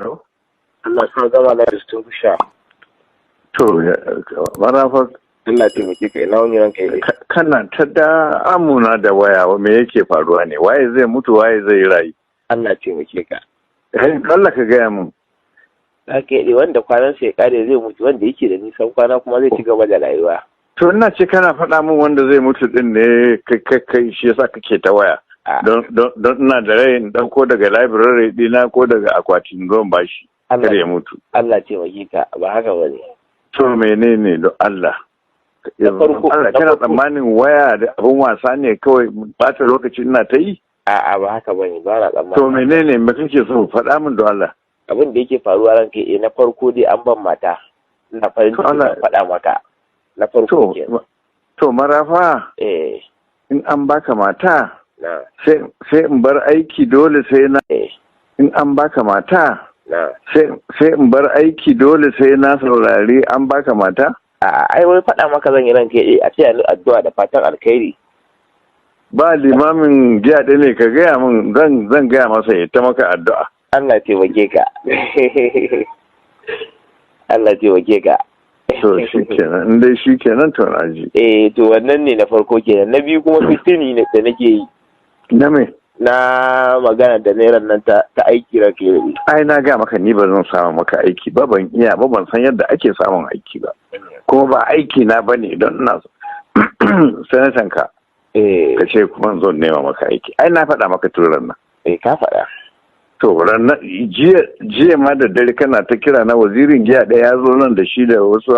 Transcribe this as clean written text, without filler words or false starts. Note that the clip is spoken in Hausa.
Hello? Allah sa gama na distinguisher. To, marafa. Allah taimake ka, ina wani ranka yi. Kana ta da amuna da waya, me yake faruwa ne? Waye zai mutu, waye zai rayu? Allah taimake ka. Eh, Allah ka gaya mun. Haka yi, wanda kwanan sa ya kare zai mutu, wanda yake da nisan kwana kuma zai ci gaba da rayuwa. To, ina ce kana faɗa min wanda zai mutu din ne, kai shi yasa kake ta waya. Don ina da rai in ɗauko daga library ɗina ko daga akwatin ruwan bashi. Kada ya mutu. Allah taimake ka, ba haka bane. To, menene don Allah? Na Allah, kana farko- tsammanin waya da abin wasa ne kawai bata lokaci ina ta yi? A'a, ba haka bane, ba na tsammani. To, menene, me kake so, faɗa min don Allah. Abin da yake faruwa ranka yi, na farko dai an ban mata. Ina farin To ciki Allah- zan faɗa maka. Na farko To, kenan. to marafa, Eh, in an baka mata na. sai in bar aiki dole sai na in an baka mata Na. sai in bar aiki dole sai na saurari an baka mata? A'a, ai wai faɗa maka zan yi ranka yi, a ce ni addu'a da fatan alkhairi. Ba limamin giya ɗaya ne, ka gaya min, zan gaya masa ya ta maka addu'a. Allah taimake ka. Allah taimake ka. To shikenan, in dai shikenan, to na ji. Eh, to wannan ne na farko kenan. Na biyu kuma fitini ne da nake yi. Na me? Na magana da nairan nan ta aiki ranka yi. Ai na ga maka ni ba zan samu maka aiki ba, ban iya ba, ban san yadda ake samun aiki ba. Kuma ba aiki na bane don ina sanatan ka ka ce kuma zo nema maka aiki. Ai na faɗa maka turan nan. Eh, ka faɗa. To ranar jiya, jiya ma da dare kana ta kira na, wazirin giya ɗaya ya zo nan da shi da wasu.